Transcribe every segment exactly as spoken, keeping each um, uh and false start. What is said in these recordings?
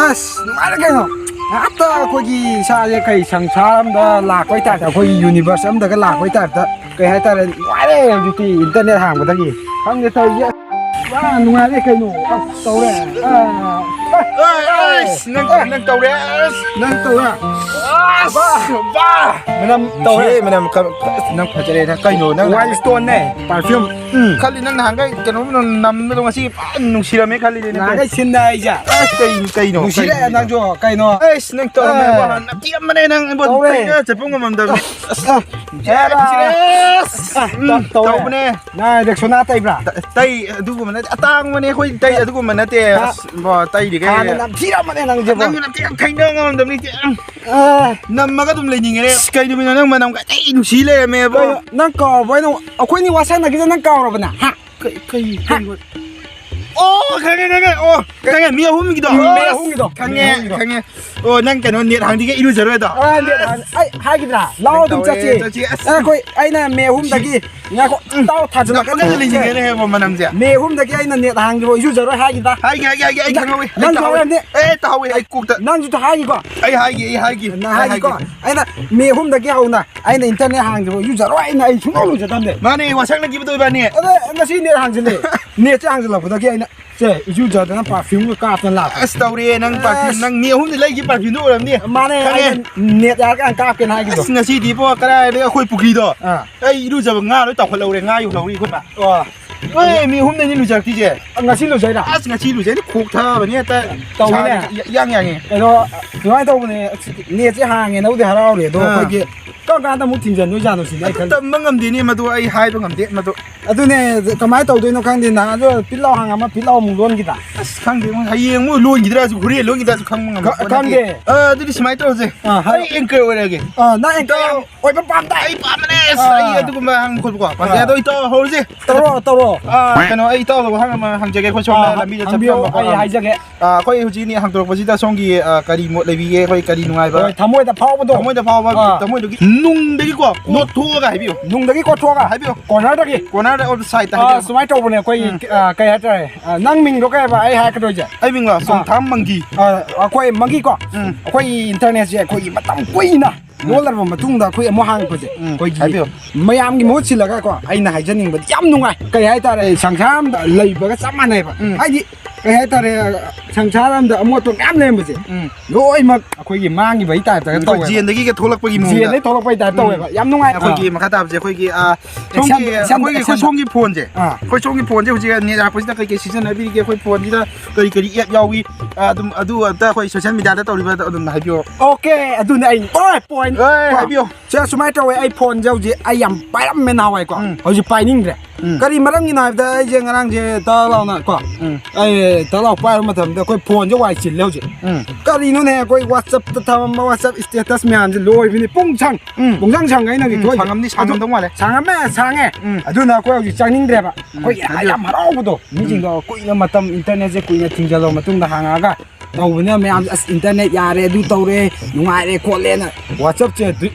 ꯑꯁ, ꯅꯨꯡꯉꯥꯏꯔꯦ ꯀꯩꯅꯣ꯫ ꯉꯥꯛꯇ ꯑꯩꯈꯣꯏꯒꯤ ꯏꯁꯥꯁꯦ ꯀꯩ ꯁꯪꯁꯥꯔ ꯑꯃꯗ ꯂꯥꯛꯄꯩ ꯇꯥꯏꯞꯇ, ꯑꯩꯈꯣꯏꯒꯤ ꯌꯨꯅꯤꯚꯔꯁ ꯑꯃꯗꯒ ꯂꯥꯛꯄꯩ ꯇꯥꯏꯞꯇ, ꯀꯩ ꯍꯥꯏꯇꯥꯔꯦ, ꯅꯨꯡꯉꯥꯏꯔꯦ ꯍꯧꯖꯤꯛꯇꯤ ꯏꯟꯇꯔꯅꯦꯠ ꯍꯥꯡꯕꯗꯒꯤ꯫ ꯈꯪꯗꯦ ꯇꯧꯔꯤꯁꯦ꯫ ꯄꯨꯔꯥ ꯅꯨꯡꯉꯥꯏꯔꯦ ꯀꯩꯅꯣ꯫ ꯑꯁ, ꯇꯧꯔꯦ꯫ ꯑꯥ, ꯑꯁ, ꯑꯁ, ꯅꯪ, ꯅꯪ ꯇꯧꯔꯦ꯫ ꯑꯁ, ꯅꯪ ꯇꯧꯔꯦ꯫ ꯑꯁ, ꯕꯥ꯫ ꯃꯅꯝ ꯇꯧꯔꯦ꯫ ꯅꯨꯡꯁꯤꯌꯦ, ꯃꯅꯝ ꯈ-, ꯑꯁ, ꯅꯪ ꯐꯖꯔꯦ, ꯅꯪ ꯀꯩꯅꯣ, ꯅꯪ Wild Stone ꯅꯦ, perfume꯫ ꯎꯝ꯫ ꯈꯜꯂꯤ ꯅꯪ ꯅꯍꯥꯟꯒꯩ ꯀꯩꯅꯣꯝ ꯅꯝꯕꯗꯣ ꯉꯁꯤ ꯐꯖꯅ ꯅꯨꯡꯁꯤꯔꯝꯃꯦ ꯈꯜꯂꯤꯅꯦ꯫ ꯅꯍꯥꯟꯒꯩ ꯁꯤꯟꯗ ꯑꯩꯁꯦ꯫ ꯑꯁ, ꯀꯩ, ꯀꯩꯅꯣ? ꯅꯨꯡꯁꯤꯔꯦ ꯀꯩꯅꯣ? ꯅꯪꯁꯨ, ꯀꯩꯅꯣ? ꯑꯁ, ꯅꯪ ꯇꯧꯔꯝꯃꯦ, ꯑꯦ꯫ ꯋꯥ, ꯅꯝꯊꯤꯔꯝꯕꯅꯦ ꯅꯪ, ꯑꯩꯉꯣꯟꯗ ꯇꯧꯔꯦ꯫ ꯀꯩꯅꯣ ꯆꯠꯄ ꯉꯝꯃꯝꯗꯕꯅꯦ꯫ ꯑꯁ, ꯑꯁ, ꯅꯨꯡꯁꯤꯔꯦ, ꯍꯦꯔꯥ꯫ ꯅꯨꯡꯁꯤꯔꯦ꯫ ꯑꯁ, ꯎꯝ, ꯇꯧ-, ꯇꯧꯔꯦ꯫ ꯇꯧꯕꯅꯦ꯫ ꯅꯪ Rexona ꯇꯩꯕ꯭ꯔꯥ? ꯇ-, ꯇꯩ, ꯑꯗꯨꯒꯨꯝꯕ ꯅꯠꯇꯦ, ꯑꯇꯥꯡꯕꯅꯦ ꯑꯩꯈꯣꯏ ꯇꯩ, ꯍꯥ? ꯑꯗꯨꯒꯨꯝꯕ ꯅꯠꯇꯦ꯫ ꯍꯥ? ꯑꯁ, ꯕꯣ, ꯇꯩꯔꯤꯈꯩ꯫ ꯍꯥꯟꯅ ꯅꯝꯊꯤꯔꯝꯕꯅꯦ ꯅꯪꯁꯦ, ꯕꯣ꯫ ꯅꯪꯁꯨ ꯅꯝꯊꯤ, ꯌꯥꯝ ꯊꯦꯡꯅ ꯉꯝꯗꯕꯅꯤ, ꯏꯆꯦ꯫ ꯑ꯫ ꯅꯝꯃꯒ ꯑꯗꯨꯝ ꯂꯩꯅꯤꯡꯉꯦꯅꯦ꯫ ꯑꯁ, ꯀꯩꯅꯣ ꯅꯪ ꯃꯅꯝ ꯀꯇꯩ ꯅꯨꯡꯁꯤ ꯂꯩꯔꯝꯃꯦꯕꯣ꯫ ꯀꯩꯅꯣ, ꯅꯪ ꯀꯥꯎꯔꯕꯣ? ꯑꯩꯅ, ꯑꯩꯈꯣꯏꯅꯤ ꯋꯥꯁꯛꯅꯈꯤꯕꯗꯣ ꯅꯪ ꯀꯥꯎꯔꯕꯅꯦ? ꯍꯥ? ꯀꯩ, ꯀꯩ, ꯍꯥ? ꯀꯩ? ꯑꯣ, ꯈꯪꯉꯦ, ꯈꯪꯉꯦ꯫ ꯑꯣ, ꯈꯪꯉꯦ, ꯃꯤ ꯑꯍꯨꯝꯒꯤꯗꯣ꯫ ꯃꯤ ꯑꯁ, ꯑꯍꯨꯝꯒꯤꯗꯣ꯫ ꯈꯪꯉꯦ, ꯃꯤ ꯑꯍꯨꯝꯒꯤꯗꯣ꯫ ꯈꯪꯉꯦ꯫ ꯑꯣ, ꯅꯪ ꯀꯩꯅꯣ, ꯅꯦꯠ ꯍꯥꯡꯗꯤꯒ ꯏꯔꯨꯖꯔꯣꯏꯗꯣ? ꯑ, ꯅꯦꯠ ꯍꯥꯡ-, ꯑꯩ ꯍꯥꯏꯈꯤꯗ꯭ꯔꯥ? ꯂꯥꯛꯑꯣ, ꯑꯗꯨꯝ ꯇꯧꯔꯦ, ꯆꯠꯁꯤ꯫ ꯆꯠꯁꯤ꯫ ꯑꯁ, ꯑ, ꯑꯩꯈꯣꯏ, ꯑꯩꯅ ꯃꯦ ꯑꯍꯨꯝꯗꯒꯤ ꯉꯥꯏꯈꯣ, ꯎꯝ, ꯇꯥꯎ ꯊꯥꯖꯤꯜꯂꯛꯀꯅꯤ꯫ ꯅꯝꯃꯒ ꯂꯩꯅꯤꯡꯉꯦꯅꯦ, ꯃꯅꯝꯁꯦ꯫ ꯃꯦ ꯑꯍꯨꯝꯗꯒꯤ ꯑꯩꯅ ꯅꯦꯠ ꯍꯥꯡꯗ꯭ꯔꯤꯕꯣ ꯏꯔꯨꯖꯔꯣꯏ ꯍꯥꯏꯈꯤꯗ? ꯍꯥꯏꯒꯦ, ꯍꯥꯏꯒꯦ, ꯍꯥꯏꯒꯦ, ꯑꯩ ꯅꯪ, ꯈꯪꯍꯧꯋꯤ, ꯑꯩ ꯅꯪ ꯇꯥꯍꯧꯋꯤ꯫ ꯈꯪꯍꯧꯔꯝꯅꯤ꯫ ꯑꯦ, ꯇꯥꯍꯧꯋꯤ, ꯑꯩ ꯀꯣꯛꯇ꯫ ꯅꯪꯁꯨ ꯍꯥꯏꯈꯤꯀꯣ? ꯑꯩ ꯍꯥꯏꯒꯦ, ꯑꯩ ꯍꯥꯏꯒꯦ, ꯅꯪ ꯑꯩ ꯍꯥꯏꯈꯤꯀꯣ? ꯍꯥꯏꯒꯦ꯫ ꯑꯩꯅ ꯃꯦ ꯑꯍꯨꯝꯗꯒꯤ ꯍꯧꯅ ꯑꯩꯅ ꯏꯟꯇꯔꯅꯦꯠ ꯍꯥꯡꯗ꯭ꯔꯤꯕꯣ ꯏꯔꯨꯖꯔꯣꯏ ꯍꯥꯏꯅ ꯑꯩ ꯁꯨꯡꯂꯧ ꯂꯨꯖꯗꯕꯅꯦ꯫ ꯃꯥꯅꯦ, ꯋꯥꯁꯛꯅꯈꯤꯕꯗꯣ ꯏꯕꯥꯅꯤ꯫ ꯑꯗꯣ ꯉꯁꯤ ꯅꯦꯠ ꯍꯥꯡꯖꯤꯜꯂꯦ꯫ ꯅꯦꯠꯁꯦ ꯍꯥꯡꯖꯤꯜꯂꯛꯄꯗꯒꯤ ꯑꯩꯅ ꯁꯦ, ꯏꯔꯨꯖꯗꯅ perfumeꯒ ꯀꯥꯞꯇꯅ ꯂꯥꯛꯄ꯫ ꯑꯁ, ꯇꯧꯔꯦ, ꯅꯪ perfume, ꯑꯁ꯫ ꯅꯪ ꯃꯤ ꯑꯍꯨꯝꯗꯤ ꯂꯩꯈꯤ perfumeꯗꯨ ꯑꯣꯏꯔꯝꯅꯤ꯫ ꯃꯥꯅꯦ, ꯈꯪꯉꯦ꯫ ꯑꯩꯅ ꯅꯦꯠ ꯌꯥꯔꯀꯥꯟꯗ ꯀꯥꯞꯀꯦꯅ ꯍꯥꯏꯈꯤꯕꯗꯣ꯫ ꯑꯁ, ꯉꯁꯤꯗꯤꯕꯣ, ꯀꯗꯥꯏꯗꯒꯤ ꯑꯩꯈꯣꯏ ꯄꯨꯈ꯭ꯔꯤꯗꯣ? ꯑꯥ꯫ ꯑꯩ ꯏꯔꯨꯖꯕ ꯉꯥ ꯂꯣꯏ ꯇꯥꯎꯈꯠꯍꯧꯔꯦ, ꯉꯥ ꯌꯣꯜꯍꯧꯔꯤ ꯑꯩꯈꯣꯏ ꯄꯥ꯫ ꯑꯣ꯫ ꯍꯣꯏ, ꯃꯤ ꯑꯍꯨꯝꯗꯩꯅꯤ ꯂꯨꯖꯔꯛꯇ꯭ꯔꯤꯁꯦ꯫ ꯉꯁꯤ ꯂꯨꯖꯩꯔꯥ? ꯑꯁ, ꯉꯁꯤ ꯂꯨꯖꯩꯅ ꯈꯣꯛ ꯊꯥꯕꯅꯦ ꯍꯦꯛꯇ꯫ ꯇꯧꯔꯤꯅꯦ꯫ ꯏꯁꯥꯁꯦ ꯏꯌꯥꯡ ꯌꯥꯡꯉꯦ꯫ ꯀꯩꯅꯣ, ꯁꯨꯃꯥꯏꯅ ꯇꯧꯕꯅꯦ, ꯑꯁ, ꯅꯦꯠꯁꯦ ꯍꯥꯡꯉꯦꯅꯕꯨꯗꯤ ꯍꯔꯥꯎꯔꯦ, ꯑꯗꯣ ꯑꯥ꯫ ꯑꯩꯈꯣꯏꯒꯤ ꯀꯔꯝ ꯀꯥꯟꯗ ꯑꯃꯨꯛ ꯊꯤꯡꯖꯤꯟꯗꯣꯏꯖꯥꯠꯅꯣ ꯁꯤꯅꯦ ꯑꯩ ꯑꯗꯨ ꯈꯜꯂꯤ꯫ ꯇꯝꯕ ꯉꯝꯗꯦꯅꯦ ꯃꯗꯨ, ꯑꯩ ꯍꯥꯏꯕ ꯉꯝꯗꯦ ꯃꯗꯨ꯫ ꯑꯗꯨꯅꯦ, ꯀꯃꯥꯏꯅ ꯇꯧꯗꯣꯏꯅꯣ ꯈꯪꯗꯦ, ꯅꯍꯥꯟꯁꯨ ꯄꯤꯠ ꯂꯥꯎ ꯍꯥꯡꯉꯝꯃ ꯄꯤꯠ ꯂꯥꯎ ꯑꯃꯨꯛ ꯂꯣꯟꯈꯤꯗ꯫ ꯑꯁ, ꯈꯪꯗꯦ, ꯃꯣꯏ ꯍꯌꯦꯡ ꯑꯃꯨꯛ ꯂꯣꯟꯈꯤꯗ꯭ꯔꯥꯁꯨ, ꯍꯣꯔꯦꯟ ꯂꯣꯟꯈꯤꯗ꯭ꯔꯥꯁꯨ ꯈꯪꯕ ꯉꯝꯕ ꯈ-, ꯄꯣꯠ ꯅꯠꯇꯦ꯫ ꯈꯪꯗꯦ꯫ ꯑ, ꯑꯗꯨꯗꯤ ꯁꯨꯃꯥꯏꯅ ꯇꯧꯔꯁꯦ꯫ ꯑꯥ, ꯍꯥꯏꯔꯣ꯫ ꯑꯩ anchor ꯑꯣꯏꯔꯒꯦ꯫ ꯑꯥ, ꯅꯪ anchor ꯏꯇꯥꯎ, ꯑꯣꯏꯕ ꯄꯥꯝꯗꯥꯏ? ꯑꯩ ꯄꯥꯝꯕꯅꯦ꯫ ꯑꯁ, ꯑꯥ꯫ ꯑꯩ ꯑꯗꯨꯒꯨꯝꯕ ꯍꯪ ꯈꯣꯠꯄꯀꯣ ꯄꯥꯝꯗꯦ꯫ ꯑꯥ꯫ ꯑꯗꯣ ꯏꯇꯥꯎ ꯍꯧꯔꯁꯦ꯫ ꯇꯧꯔꯣ, ꯇꯧꯔꯣ꯫ ꯑꯥ, ꯀꯩꯅꯣ, ꯑꯩ ꯏꯇꯥꯎꯗ ꯋꯥꯍꯪ ꯑꯃ ꯍꯪꯖꯒꯦ꯫ ꯑꯩꯈꯣꯏ ꯁꯣꯝꯗ ꯑꯥ, ꯂꯝꯕꯤꯗ ꯍꯪꯕꯤꯌꯣ, ꯆꯠꯄꯤꯔꯝꯕꯀꯣ꯫ ꯑꯩ ꯍꯥꯏꯖꯒꯦ꯫ ꯑꯥ, ꯑꯩꯈꯣꯏ ꯍꯧꯖꯤꯛꯅꯤ ꯍꯥꯡꯗꯣꯔꯛꯄꯁꯤꯗ ꯁꯣꯝꯒꯤ, ꯑꯥ, ꯀꯔꯤ ꯃꯣꯠ ꯂꯩꯕꯤꯒꯦ? ꯑꯩꯈꯣꯏ ꯀꯔꯤ ꯅꯨꯡꯉꯥꯏꯕ? ꯍꯣꯏ, ꯊꯃꯣꯏꯗ ꯐꯥꯎꯕꯗꯣ꯫ ꯊꯃꯣꯏꯗ ꯐꯥꯎꯕ, ꯑꯥ꯫ ꯊꯃꯣꯏꯗꯨꯒꯤ ꯅꯨꯡꯗꯒꯤꯀꯣ ꯀꯣꯠꯊꯣꯛꯑꯒ ꯍꯥꯏꯕꯤꯌꯨ꯫ ꯅꯨꯡꯗꯒꯤ ꯀꯣꯠꯊꯣꯛꯑꯒ? ꯍꯥꯏꯕꯤꯌꯨ꯫ Corner ꯗꯒꯤ? Corner of the side ꯇ ꯑꯥ, ꯍꯥꯏꯕꯤꯌꯨ꯫ ꯁꯨꯃꯥꯏꯅ ꯇꯧꯕꯅꯦ ꯑꯩꯈꯣꯏꯒꯤ, ꯎꯝ꯫ ꯑꯥ, ꯀꯩ ꯍꯥꯏꯇꯥꯔꯦ? ꯑꯥ, ꯅꯪ ꯃꯤꯡꯗꯣ ꯀꯩ ꯍꯥꯏꯕ? ꯑꯩ ꯍꯥꯏꯔꯛꯀꯗꯣꯏꯁꯦ꯫ ꯑꯩ ꯃꯤꯡꯂꯣ? ꯑꯥ꯫ ꯆꯣꯡꯊꯥꯝ ꯃꯪꯒꯤ꯫ ꯑꯥ, ꯑꯩꯈꯣꯏ ꯃꯪꯒꯤ ꯀꯣ? ꯎꯝ꯫ ꯑꯩꯈꯣꯏꯒꯤ internet ꯁꯦ ꯑꯩꯈꯣꯏꯒꯤ ꯃꯇꯝ ꯀꯨꯏꯅ ꯎꯝ꯫ ꯂꯣꯜꯂꯔꯕ ꯃꯇꯨꯡꯗ ꯑꯩꯈꯣꯏ ꯑꯃꯨꯛ ꯍꯥꯡꯉꯛꯄꯁꯦ, ꯎꯝ, ꯑꯩꯈꯣꯏꯒꯤ ꯍꯥꯏꯕꯤꯌꯨ꯫ ꯃꯌꯥꯝꯒꯤ ꯃꯍꯨꯠ ꯁꯤꯜꯂꯒ ꯀꯣ, ꯑꯩꯅ ꯍꯥꯏꯖꯅꯤꯡꯕꯗꯤ ꯌꯥꯝ ꯅꯨꯡꯉꯥꯏ꯫ ꯀꯩ ꯍꯥꯏꯇꯥꯔꯦ? ꯁꯪꯁꯥꯔ ꯑꯃꯗ ꯂꯩꯕꯒ ꯆꯞ ꯃꯥꯟꯅꯩꯕ꯫ ꯎꯝ꯫ ꯍꯥꯏꯗꯤ, ꯀꯩ ꯍꯥꯏꯇꯥꯔꯦ? ꯁꯪꯁꯥꯔ ꯑꯃꯗ ꯑꯃꯣꯠꯄ ꯃꯌꯥꯝ ꯂꯩꯔꯝꯕꯁꯦ, ꯎꯝ꯫ ꯂꯣꯏꯅꯃꯛ ꯑꯩꯈꯣꯏꯒꯤ ꯃꯥꯡꯈꯤꯕꯒꯤ type ꯇꯒ ꯑꯩꯈꯣꯏ ꯇꯧꯋꯦꯕ꯫ ꯖꯦꯟꯗꯒꯤꯒ ꯊꯣꯛꯂꯛꯄꯒꯤ ꯃꯑꯣꯡꯗ꯫ ꯖꯦꯟꯗꯒꯤ ꯊꯣꯛꯂꯛꯄꯒꯤ type ꯎꯝ꯫ ꯇꯧꯋꯦꯕ꯫ ꯌꯥꯝ ꯅꯨꯡꯉꯥꯏ꯫ ꯑꯩꯈꯣꯏꯒꯤ ꯑꯥ꯫ ꯃꯈꯥ ꯇꯥꯕꯁꯦ ꯑꯩꯈꯣꯏꯒꯤ, ꯑꯥ, ꯑꯦꯛꯁꯟ, ꯁꯣꯝꯒꯤ, ꯑꯦꯛꯁꯟ, ꯑꯩꯈꯣꯏꯒꯤ, ꯑꯩꯈꯣꯏ ꯑꯦꯛꯁꯟ꯫ ꯁꯣꯝꯒꯤ ꯐꯣꯟꯁꯦ꯫ ꯑꯥ꯫ ꯑꯩꯈꯣꯏ ꯁꯣꯝꯒꯤ ꯐꯣꯟꯁꯦ ꯍꯧꯖꯤꯛ net ꯂꯥꯛꯄꯁꯤꯗ ꯀꯩ ꯀꯩ ꯁꯤꯖꯤꯟꯅꯕꯤꯔꯤꯒꯦ? ꯑꯩꯈꯣꯏ ꯐꯣꯟꯁꯤꯗ ꯀꯔꯤ ꯀꯔꯤ app ꯌꯥꯎꯏ? ꯑꯥ, ꯑꯗꯨꯝ ꯑꯗꯨ ꯑꯝꯇ ꯑꯩꯈꯣꯏ social media ꯗ ꯇꯧꯔꯤꯕ ꯑꯗꯨꯝ ꯍꯥꯏꯕꯤꯌꯣ꯫ Okay, ꯑꯗꯨꯅꯦ ꯑꯩ ꯂꯣꯏ point꯫ ꯑꯦ, ꯀꯣ꯫ ꯍꯥꯏꯕꯤꯌꯣ꯫ ꯁꯦ, ꯁꯨꯃꯥꯏꯅ ꯇꯧꯋꯦ, ꯑꯩ ꯐꯣꯟꯁꯦ ꯍꯧꯖꯤꯛ ꯑꯩ ꯌꯥꯝ ꯄꯥꯏꯔꯝꯃꯦ ꯅꯍꯥꯟꯋꯥꯏꯀꯣ꯫ ꯎꯝ꯫ ꯍꯧꯖꯤꯛ ꯄꯥꯏꯅꯤꯡꯗ꯭ꯔꯦ꯫ ꯎꯝ꯫ ꯀꯔꯤ ꯃꯔꯝꯒꯤꯅꯣ ꯍꯥꯏꯕꯗ ꯑꯩꯁꯦ ꯉꯔꯥꯡꯁꯦ ꯇꯛ ꯂꯥꯎꯅ ꯀꯣ, ꯎꯝ꯫ ꯑꯩ ꯇꯛ ꯂꯥꯎ ꯄꯥꯏꯕ ꯃꯇꯝꯗ ꯑꯩꯈꯣꯏ ꯐꯣꯟꯁꯦ ꯋꯥꯏ ꯆꯤꯜꯂꯦ ꯍꯧꯖꯤꯛ꯫ ꯎꯝ꯫ ꯀꯔꯤꯅꯣꯅꯦ, ꯑꯩꯈꯣꯏ WhatsApp ꯇ ꯊꯝꯃꯝꯕ WhatsApp status ꯃꯌꯥꯝꯁꯦ ꯂꯣꯏꯕꯤꯅꯤ ꯄꯨꯡ ꯁꯪ꯫ ꯎꯝ꯫ ꯄꯨꯡꯁꯪ ꯁꯪꯉꯦ ꯅꯪꯒꯤ ꯎꯝ, ꯊꯣꯛꯏꯁꯦ꯫ ꯁꯪꯉꯝꯅꯤ, ꯑꯗꯨ ꯁꯪꯉꯝꯗꯧ ꯃꯥꯜꯂꯦ꯫ ꯁꯪꯉꯝꯃꯦ, ꯁꯪꯉꯦ꯫ ꯎꯝ꯫ ꯑꯗꯨꯅ ꯑꯩꯈꯣꯏ ꯍꯧꯖꯤꯛ ꯆꯪꯅꯤꯡꯗ꯭ꯔꯦꯕ꯫ ꯎꯝ, ꯑꯩꯈꯣꯏ ꯍꯥꯏꯕꯤꯌꯨ꯫ ꯌꯥꯝ ꯍꯔꯥꯎꯕꯗꯣ, ꯎꯝ꯫ ꯃꯤꯁꯤꯡꯗꯣ ꯀꯨꯏꯅ ꯃꯇꯝ internet ꯁꯦ ꯀꯨꯏꯅ ꯊꯤꯡꯖꯤꯜꯂꯕ ꯃꯇꯨꯡꯗ ꯍꯥꯡꯉꯛꯑꯒ ꯇꯧꯕꯅꯤꯅ ꯃꯌꯥꯝꯁꯦ, "ꯑꯁ, internet ꯌꯥꯔꯦ, ꯑꯗꯨ ꯇꯧꯔꯦ, ꯅꯨꯡꯉꯥꯏꯔꯦ ꯈꯣꯠꯂꯦꯅ" WhatsApp ꯁꯦ ꯑꯗꯨ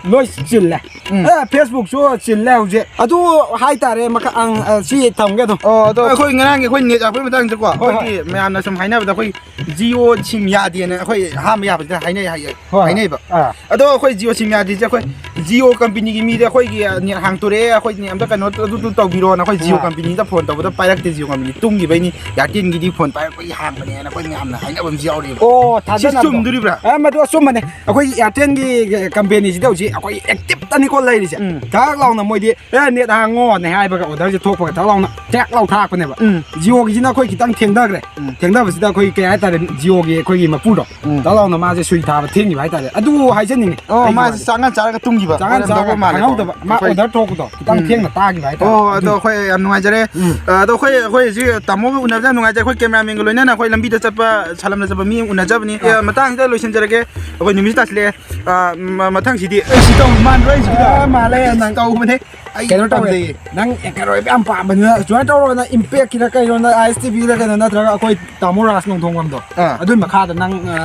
ꯂꯣꯏ ꯆꯤꯜꯂꯦ꯫ ꯎꯝ꯫ ꯑꯦ, Facebook ꯁꯨ ꯆꯤꯜꯂꯦ ꯍꯧꯖꯤꯛ꯫ ꯑꯗꯨ ꯍꯥꯏꯇꯥꯔꯦ, ꯃꯈꯥ, ꯑꯪ, ꯑ, ꯁꯤ ꯊꯝꯒꯦ ꯑꯗꯨꯝ꯫ ꯑꯣ, ꯑꯗꯣ ꯑꯩꯈꯣꯏ ꯉꯔꯥꯡꯒꯤ ꯑꯩꯈꯣꯏ net ꯌꯥꯔꯛꯄꯒꯤ ꯃꯇꯥꯡꯁꯦꯀꯣ, ꯍꯣꯏ, ꯍꯣꯏ꯫ ꯑꯩꯈꯣꯏꯒꯤ ꯃꯌꯥꯝꯅ ꯁꯨꯝ ꯍꯥꯏꯅꯕꯗ ꯑꯩꯈꯣꯏ Jio sim ꯌꯥꯗꯦꯅ ꯑꯩꯈꯣꯏ ꯑꯍꯥꯟꯕ ꯌꯥꯕꯁꯤꯗ ꯍꯥꯏꯅꯩ ꯍꯥꯏꯌꯦ, ꯍꯣꯏ, ꯍꯣꯏ꯫ ꯍꯥꯏꯅꯩꯕ꯫ ꯑꯥ꯫ ꯑꯗꯣ ꯑꯩꯈꯣꯏ Jio sim ꯌꯥꯗ꯭ꯔꯤꯁꯦ ꯑꯩꯈꯣꯏ Jio company ꯒꯤ ꯃꯤꯗ ꯑꯩꯈꯣꯏꯒꯤ net ꯍꯥꯡꯇꯣꯔꯛꯑꯦ, ꯑꯩꯈꯣꯏ net ꯑꯝꯇ ꯀꯩꯅꯣ ꯑꯗꯨꯗꯨ ꯇꯧꯕꯤꯔꯣꯅ ꯑꯩꯈꯣꯏ Jio ꯑꯥ꯫ Company ꯗ phone ꯇꯧꯕꯗ ꯄꯥꯏꯔꯛꯇꯦ, Jio company ꯇꯨꯝꯈꯤꯕꯩꯅꯤ, Airtel ꯒꯤꯗꯤ phone ꯄꯥꯏꯔꯛꯄꯒꯤ ꯍꯥꯡꯕꯅꯦꯅ ꯑꯩꯈꯣꯏ ꯃꯌꯥꯝꯅ ꯍꯥꯏꯅꯕ ꯑꯃꯁꯨ ꯌꯥꯎꯔꯤꯕ꯫ ꯑꯣ, ꯁꯤ ꯊꯥꯖꯅꯕꯗꯣ꯫ ꯆꯨꯝꯗꯣꯔꯤꯕ꯭ꯔꯥ? ꯑꯦ, ꯃꯗꯨ ꯑꯆꯨꯝꯕꯅꯦ꯫ ꯑꯩꯈꯣꯏ Airtel ꯒꯤ company ꯁꯤꯗ ꯍꯧꯖꯤꯛ ꯑꯩꯈꯣꯏ active ꯇꯅꯤꯀꯣ ꯂꯩꯔꯤꯁꯦ꯫ ꯎꯝ꯫ ꯊꯛ ꯂꯥꯎꯅ ꯃꯣꯏꯗꯤ, "ꯑꯦ, net ꯍꯥꯡꯉꯣꯅꯦ" ꯍꯥꯏꯕꯒ order ꯁꯦ ꯊꯣꯛꯄꯒ ꯊꯛ ꯂꯥꯎꯅ ꯇꯦꯛ ꯂꯥꯎ ꯊꯥꯔꯛꯄꯅꯦꯕ꯫ ꯎꯝ꯫ Jio ꯒꯤꯁꯤꯅ ꯑꯩꯈꯣꯏ ꯈꯤꯇꯪ ꯊꯦꯡꯊꯈ꯭ꯔꯦ꯫ ꯎꯝ꯫ ꯊꯦꯡꯊꯕꯁꯤꯗ ꯑꯩꯈꯣꯏ ꯀꯩ ꯍꯥꯏꯇꯥꯔꯦ, Jio ꯒꯤ ꯑꯩꯈꯣꯏꯒꯤ ꯃꯄꯨꯗꯣ ꯎꯝ꯫ ꯇꯛ ꯂꯥꯎꯅ ꯃꯥꯁꯦ ꯁꯨꯏ ꯊꯥꯕ ꯊꯦꯡꯈꯤꯕ ꯍꯥꯏꯇꯥꯔꯦ꯫ ꯑꯗꯨ ꯍꯥꯏꯖꯅꯤꯡꯉꯤ꯫ ꯑꯣ, ꯑꯩꯒꯤ ꯃꯥꯁꯦ ꯋꯥꯅꯤ꯫ ꯆꯥꯛꯉꯟ ꯆꯥꯔꯒ ꯇꯨꯝꯈꯤꯕ ꯆꯥꯛꯉꯟ ꯑꯣꯏꯔꯝꯗꯧꯕ ꯆꯥꯔꯒ ꯃꯥꯜꯂꯦꯀꯣ꯫ ꯈꯪꯍꯧꯗꯕ꯫ ꯃꯥ ꯑꯩꯈꯣꯏ order ꯊꯣꯛꯄꯗꯣ ꯈꯤꯇꯪ ꯎꯝ꯫ ꯊꯦꯡꯅ ꯇꯥꯈꯤꯕ ꯍꯥꯏꯇꯥꯔꯦ꯫ ꯑꯣ, ꯑꯗꯣ ꯑꯗꯨ ꯑꯩꯈꯣꯏ ꯌꯥꯝ ꯅꯨꯡꯉꯥꯏꯖꯔꯦ꯫ ꯎꯝ꯫ ꯑ, ꯑꯗꯣ ꯑꯩꯈꯣꯏ, ꯑꯩꯈꯣꯏ ꯍꯧꯖꯤꯛ ꯇꯥꯃꯣꯒ ꯎꯅꯕꯁꯦ ꯌꯥꯝ ꯅꯨꯡꯉꯥꯏꯖꯔꯦ꯫ ꯑꯩꯈꯣꯏ cameraman ꯒ ꯂꯣꯏꯅꯅ ꯑꯩꯈꯣꯏ ꯂꯝꯕꯤꯗ ꯆꯠꯄ, ꯁꯥꯂꯝꯅ ꯆꯠꯄ ꯃꯤ ꯑꯃ ꯎꯅꯖꯕꯅꯤ꯫ ꯑ, ꯑ꯫ ꯃꯇꯥꯡꯁꯤꯗ ꯂꯣꯏꯁꯤꯟꯖꯔꯒꯦ꯫ ꯑꯩꯈꯣꯏ ꯅꯨꯃꯤꯠꯁꯨ ꯇꯥꯁꯤꯜꯂꯛꯑꯦ꯫ ꯑ, ꯃ-, ꯃꯊꯪꯁꯤꯗꯤ ꯑꯩ ꯁꯤ ꯇꯧ ꯃꯥꯟꯗ꯭ꯔꯣ ꯑꯩꯁꯤꯕꯨ? ꯑ, ꯃꯥꯜꯂꯦ ꯅꯪ꯫ ꯇꯧꯕꯅꯦ꯫ ꯑꯩ ꯀꯩꯅꯣ ꯇꯧꯔꯦ꯫ ꯄꯥꯝꯖꯩꯌꯦ꯫ ꯅꯪ ꯑꯦꯡꯀꯔ ꯑꯣꯏꯕ ꯌꯥꯝ ꯄꯥꯝꯕꯅꯤꯅ ꯁꯨꯃꯥꯏꯅ ꯇꯧꯔꯣ, ꯅꯪ ꯏꯝꯄꯦꯛꯀꯤꯔ ꯀꯩꯅꯣ, ꯅꯪ ꯑꯥꯏ ꯑꯦꯁ ꯇꯤ ꯚꯤꯗ ꯀꯩꯅꯣ, ꯅꯠꯇ꯭ꯔꯒ ꯑꯩꯈꯣꯏ ꯇꯥꯃꯣ ꯔꯥꯖ ꯅꯣꯡꯊꯣꯡꯕꯝꯗꯣ, ꯑꯥ꯫ ꯑꯗꯨꯒꯤ ꯃꯈꯥꯗ ꯅꯪ, ꯑ,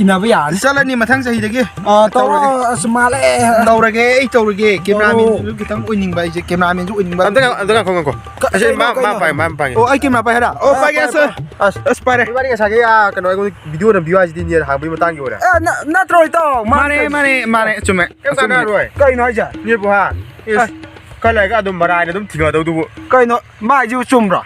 ꯏꯟꯅꯕ ꯌꯥꯔꯅꯤ꯫ ꯆꯠꯂꯅꯤ ꯃꯊꯪ ꯆꯍꯤꯗꯒꯤ꯫ ꯑ, ꯇꯧꯔꯣ, ꯇꯧꯔꯒꯦ꯫ ꯑꯁ, ꯃꯥꯜꯂꯦ꯫ ꯇꯧꯔꯒꯦ, ꯑꯩ ꯇꯧꯔꯒꯦ꯫ ꯇꯧꯔꯣ꯫ ꯀꯦꯃꯦꯔꯥꯃꯦꯟꯁꯨ ꯈꯤꯇꯪ ꯑꯣꯏꯅꯤꯡꯕ ꯑꯩꯁꯦ, ꯀꯦꯃꯦꯔꯥꯃꯦꯟꯁꯨ ꯑꯣꯏꯅꯤꯡꯕ꯫ ꯑꯝꯇ ꯉꯥꯏꯈꯣ, ꯑꯝꯇ ꯉꯥꯏꯈꯣ, ꯉꯥꯏꯈꯣ꯫ ꯀ-, ꯑꯁꯤ ꯀꯩꯅꯣ, ꯃꯥ, ꯃꯥ ꯀꯩꯅꯣ? ꯄꯥꯏ, ꯃꯥ ꯄꯥꯏꯒꯦ꯫ ꯑꯣ, ꯑꯩ ꯀꯦꯃꯦꯔꯥ ꯄꯥꯏ ꯍꯥꯏꯔ? ꯑꯣ, ꯑ, ꯄꯥꯏꯒꯦ, ꯄꯥꯏ, ꯑꯁ꯫ ꯄꯥꯏ꯫ ꯑꯁ, ꯑꯁ, ꯄꯥꯏꯔꯦ꯫ ꯏꯕꯥꯅꯤ ꯉꯁꯥꯏꯒꯤ, ꯑ, ꯀꯩꯅꯣ, ꯑꯩꯉꯣꯟꯗ ꯚꯤꯗꯤꯑꯣ ꯅꯝꯕꯤꯌꯨ ꯍꯥꯏꯁꯤꯗꯤ ꯅꯦꯠ ꯍꯥꯡꯕꯒꯤ ꯃꯇꯥꯡꯒꯤ ꯑꯣꯏꯔꯦ꯫ ꯑꯦ, ꯅ-, ꯅꯠꯇ꯭ꯔꯣ, ꯏꯇꯥꯎ? ꯃꯥ ꯃꯥꯅꯦ, ꯀꯩ-, ꯃꯥꯅꯦ, ꯃꯥꯅꯦ, ꯆꯨꯝꯃꯦ꯫ ꯀꯩꯝ ꯆꯨꯝꯃꯦ꯫ ꯀꯥꯟꯅꯔꯣꯏ꯫ ꯀꯩꯅꯣ ꯍꯥꯏꯁꯦ? ꯅꯦꯠꯄꯨ ꯍꯥ? ꯏꯁ, ꯑꯁ꯫ ꯈꯔ ꯂꯩꯔꯒ ꯑꯗꯨꯝ ꯃꯔꯥꯏꯅ ꯑꯗꯨꯝ ꯊꯤꯡꯉꯗꯧꯗꯨꯕꯨ꯫ ꯀꯩꯅꯣ, ꯃꯥ ꯍꯥꯏꯁꯤꯕꯨ ꯆꯨꯝꯕ꯭ꯔꯣ?